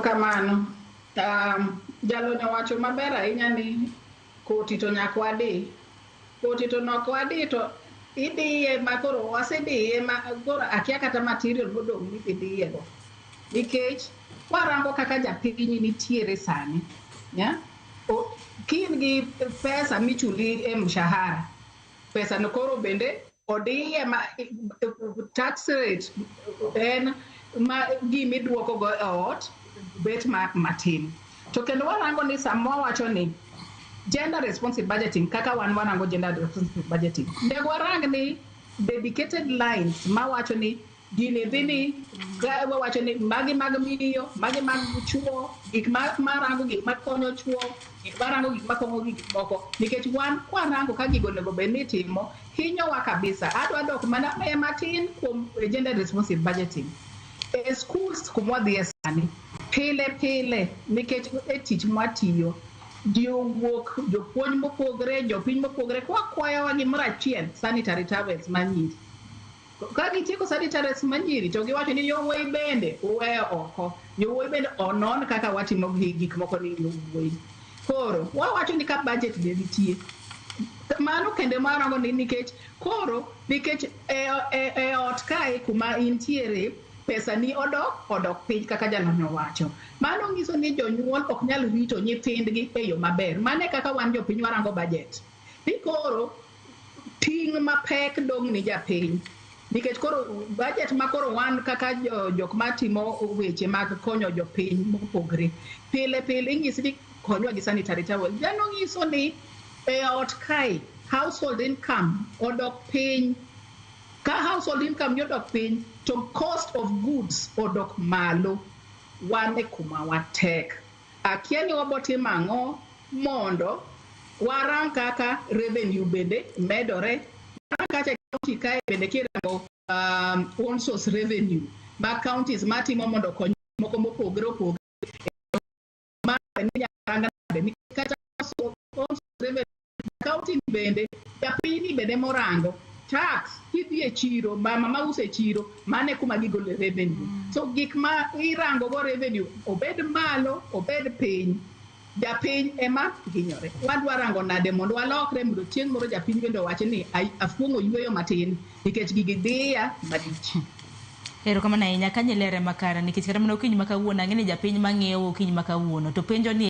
Kamano. Jalony owacho maber ahinya ni koti to nyaka wadi. Koti to nok wadi to idiye ma koro wasediye ma koro akia kata material modong' midhi diye go. Nikech kwarango kaka japiny nitiere sani, ya? Ka in gi pesa michuli e mshahara, pesa no koro bende odiye ma tax rate en ma gimiduoko go e ot bet matin. To kendo warango ni sama wawacho ni gender responsive budgeting, kaka wan warango gender responsive budgeting, nego warang ni dedicated lines mawacho ni gini dhi ni wawacho ni magi mag miyo, magi mag chuo, gik marango gik makonyo chuo, gik marango gik makonyo gik moko. Nikech wan kwarango ka gigo onego bed ni itimo, hinyowa kabisa. Adwa dok mana matin kuom gender responsive budgeting. E schools kumwadhiye sani, pile pile, nikech e tich mwatiyo, ji owuok, jopuonj mopogre, jopiny mopogre, kwakwayowa gimoro achiel, sanitary towels manyiri. Ka gitieko sanitary manyiri to giwacho ni yowuoyi bende uweyo oko. Yowuoyi bende onon kaka watimo gik moko ni yowuoyi. Koro wawacho ni ka budget be nitie. Mano kende marango ni nikech koro nikech e ot kae kuma intiere pesa ni odok piny kaka jalony owacho. Mano nyiso ni jonyuol ok nyal rito nyithindgi e yo maber. Mano e kaka wan jopiny warango budget. Ni koro ting' mapek dong' ni japiny. Nikech koro budget ma koro wan kaka jok matimo weche mag konyo jopiny mopogre. Pile pile inyisi ni konywa gi sanitary towel. Mano nyiso ni e ot kae household income odok piny. Ka household income ni odok piny to cost of goods odok malo. Wan e kuma watek. Akia ni wabotimo ang'o mondo warang kaka revenue bende medore. Warang kaka e county kae bende kirango own source revenue ma counties matimo mondo okony moko mopogre opogre. Ma inyalo rang nade kata own source revenue county bende japiny bende morango tax kidhi e chiro mama mauso e chiro mano e kuma gigole revenue. So gik ma irango go revenue obed malo obed piny japiny ema hinyore. Wadwa rango nade mondo walokre mondo chieng' moro japiny bende owach ni afuong'o yueyo matin nikech gigi diya malich. Erokamano ahinya kanyo ilere makare nikech kata mana okinyi ma kawuono ang'e ni japiny mang'iewo okinyi ma kawuono to penjo ni.